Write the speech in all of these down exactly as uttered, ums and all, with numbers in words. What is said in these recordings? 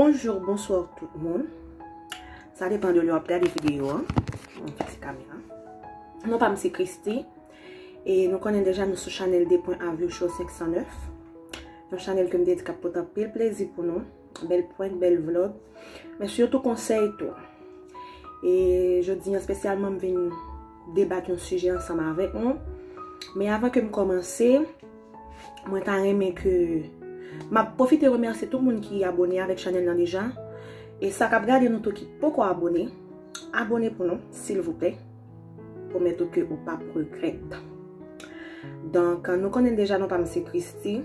Bonjou, bonswa tout moun. Sa depan de lè w ap gade videyo an. Mwen fikse kamera. Non pa m se Christy. E nou konnen deja nou sou chanèl de pwen a view show senk san nèf. Yon chanèl ke m te di k ap pote anpil plezi pou nou. Bèl prank, bèl vlog. Men sitou konsèy tou. E jodi an espesyalman m vin debat yon sijè ansanm avèk nou. Men avan ke m kòmanse, mwen ta renmen ke m ap pwofite remèsye tout moun ki abòne avèk chanèl lan deja. E sa k ap gade nou tou ki poko abòne, abòne pou nou, silvouplè. Pwomèt ou ke ou p ap regrèt. Donk, nou konnen deja non pa m se Christy.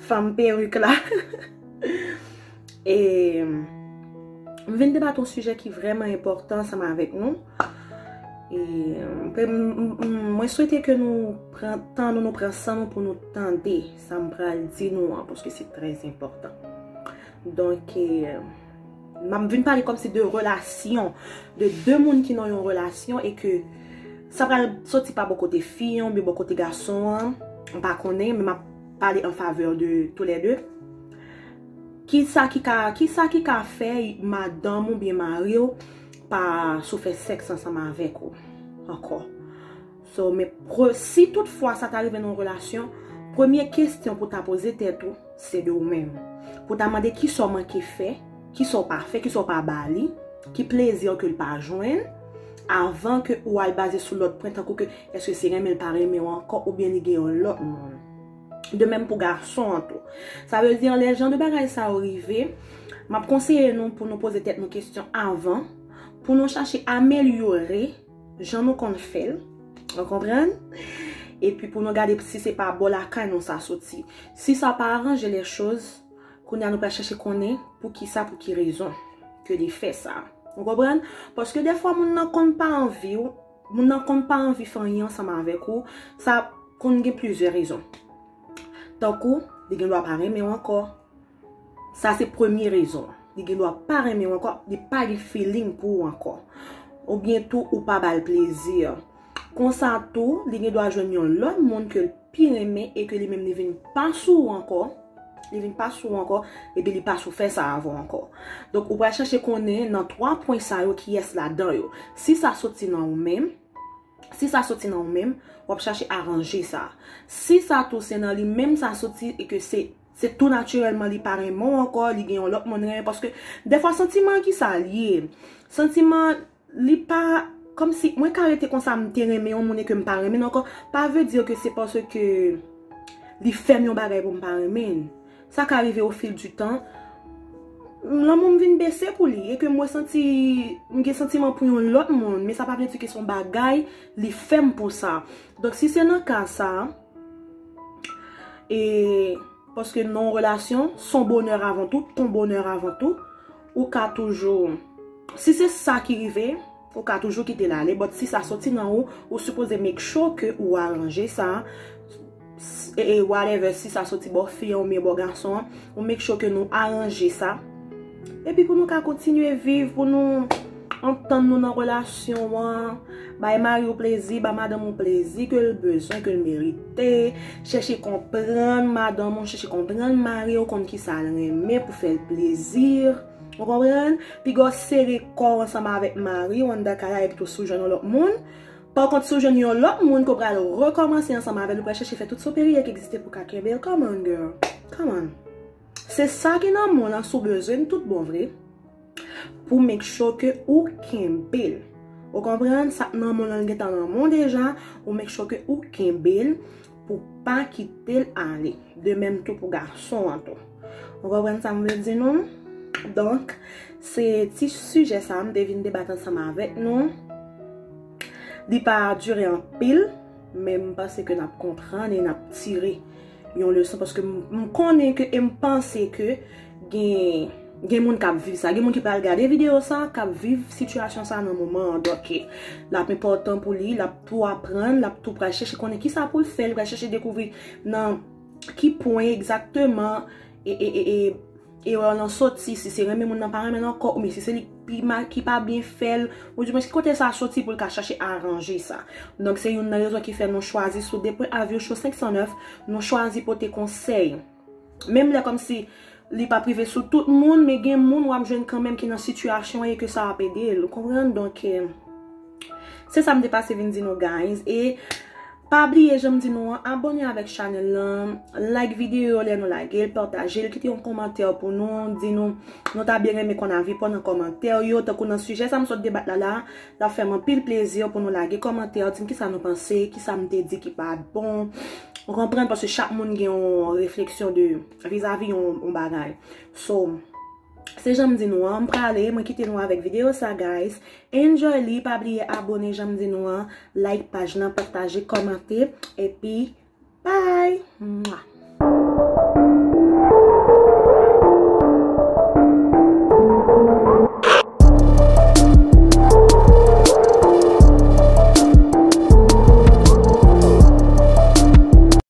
Fanm perik la. E m vin debat yon sijè ki vrèman enpòtan ansanm avèk nou. E m, m, m, mwen swete ke nou pran tan nou, nou pran san nou pou nou tande sa m pral di nou an, paske se trè enpòtan. Donk, e, m ap vin pale kòmsi de relasyon, de de moun ki nan yon relasyon e ke sa pral soti pa bò kote fi an oubyen bò kote gason an, m pa konnen, men m ap pale an favè de toulède. Kisa ki ka, kisa ki ka fè madanm oubyen mari w pa sou fè sèks ansanm avèk ou ankò? So, men pre-, si toutfwa sa ta rive nan yon relasyon, premye kesyon pou ta poze tèt ou, se de ou menm. Pou ta mande kisa w manke fè, kisa w pa fè, kisa w pa ba li, ki plezi ke l pa jwenn, avan ke ou al baze sou lòt pwen, tankou ke èske se renmen l pa renmen w ankò, oubyen li gen yon lòt moun. De menm pou gason an tou. Sa vle di, lè jan de bagay sa yo rive, m ap konseye nou pou nou poze tèt nou kesyon avan, pou nou chache amelyore jan nou konn fè l. Ou konprann? Epi pou nou gade si se pa bò lakay nou sa soti. Si sa pa aranje lè choz, kounye a nou pral chache konnen pou ki sa, pou ki rezon ke li fè sa. Ou konprann? Paske dèfwa moun nan konn pa anvi w, moun nan konn pa anvi fè anyen ansanm avèk ou, sa konn gen plizyè rezon. Tankou, li gen dwa pa renmen w ankò. Sa se premye rezon. Li gen dwa pa renmen w ankò, li pa gen feeling pou ou ankò. Oubyen tou, ou pa ba l plezi. Konsa tou, li gen dwa jwenn yon lòt moun ke l pi renmen e ke li menm li vin pa sou ou ankò. Li vin pa sou ou ankò, epi li pa sou fè sa avè w ankò. Donk, ou pral chache konnen nan twa pwen sa yo kiyès ladan yo. Si sa soti nan ou menm, si sa soti nan ou menm, w ap chache aranje sa. Si sa tou se nan li menm sa soti e ke se, se tou natirèlman li pa renmen w ankò, li gen yon lòt moun renmen, paske dèfwa santiman ki sa l ye. Santiman li pa, kòmsi mwen ka rete konsa, m te renmen yon moun e ke m pa renmen l ankò, pa vle di ke se paske li fè m yon bagay pou m pa renmen l. Sa ka rive au fil du temps, lanmou m vin bese pou li e ke mwen santi, m gen santiman pou yon lòt moun, men sa pa vle di ke se yon bagay li fè m pou sa. Donk, si se nan ka sa, e paske nan yon relasyon, son bonè avan tou, ton bonè avan tou, ou ka toujou, si se sa ki rive, ou ka toujou kite l ale, but si sa soti nan ou, ou sipoze make sure ke ou aranje sa, s-, e, e whatever, si sa soti bò fi an oubyen bò gason an, ou make sure ke nou aranje sa. Epi pou nou ka kontinye viv, pou nou antann nou nan relasyon an, bay mari w plezi, bay madanm ou plezi ke l bezwen, ke l merite. Chèche konprann madanm ou, chèche konprann mari w, konn kisa l renmen pou fè l plezi. Ou konprann? Piga w sere kò w ansanm avèk mari w anndan kay la epi tou si w jwenn yon lòt moun. Pa kont, si w jwenn yon lòt moun ke w pral rekòmanse ansanm avè l, ou pral chèche fè tout soperye ki egziste pou w ka kenbe l. Come on, girl. Come on. Se sa ki nan men w lan, si w bezwen l tout bon vre, pou make sure ke ou kenbe l. Ou konprann? Sa k nan men w lan, l gentan nan men w deja, ou make sure ke ou kenbe l pou pa kite l ale. De menm tou pou gason an tou. Ou konprann sa m vle di nou? Donk, se ti sijè sa a m te vin debat ansanm avèk nou. Li pa dire anpil, men m panse ke n ap konprann e n ap tire yon leson, paske m, m konnen ke, e m panse ke gen, gen moun k ap viv sa, gen moun ki pral gade videyo sa, k ap viv sitiyasyon sa nan moman an. Donk, l ap enpòtan pou li, l ap tou aprann, l ap tou pral chèche konnen kisa pou l fè, li pral chèche dekouvri nan ki pwen egzakteman e, e, e, e, erè lan soti, si se renmen moun nan pa renmen l ankò, oubyen si se li ki pi mal, ki pa byen fè l, oudimwen ki kote sa soti pou l ka chache aranje sa. Donk, se youn nan rezon ki fè nou chwazi sou de pwen a view show senk san nèf, nou chwazi pote konsèy. Menm lè kòmsi Li p ap rive sou tout moun, men gen moun w ap jwenn kanmenm ki nan sitiyasyon e ke sa ap ede l. Ou konprann? Donk, eh, se sa m te pase vin di nou, guys. E pa bliye, jan m di nou an, abòne avèk chanèl lan, like videyo lè nou lage l, pataje l, kite yon kòmantè pou nou, di nou, nou ta byen renmen konn avi pa w nan kòmantè yo, tankou nan sijè sa m sot debat la la, l ap fè m anpil plezi pou nou lage kòmantè, di m kisa nou panse, kisa m te di ki pa t bon. Ou konprann, paske chak moun gen yon refleksyon de vizavi yon, yon bagay. So, se jan m di nou an, m prale, mwen kite nou avèk videyo sa, guys. Enjoy li, pa bliye abòne, jan m di nou an, like paj lan, pataje, kòmante, epi bye! Mwah!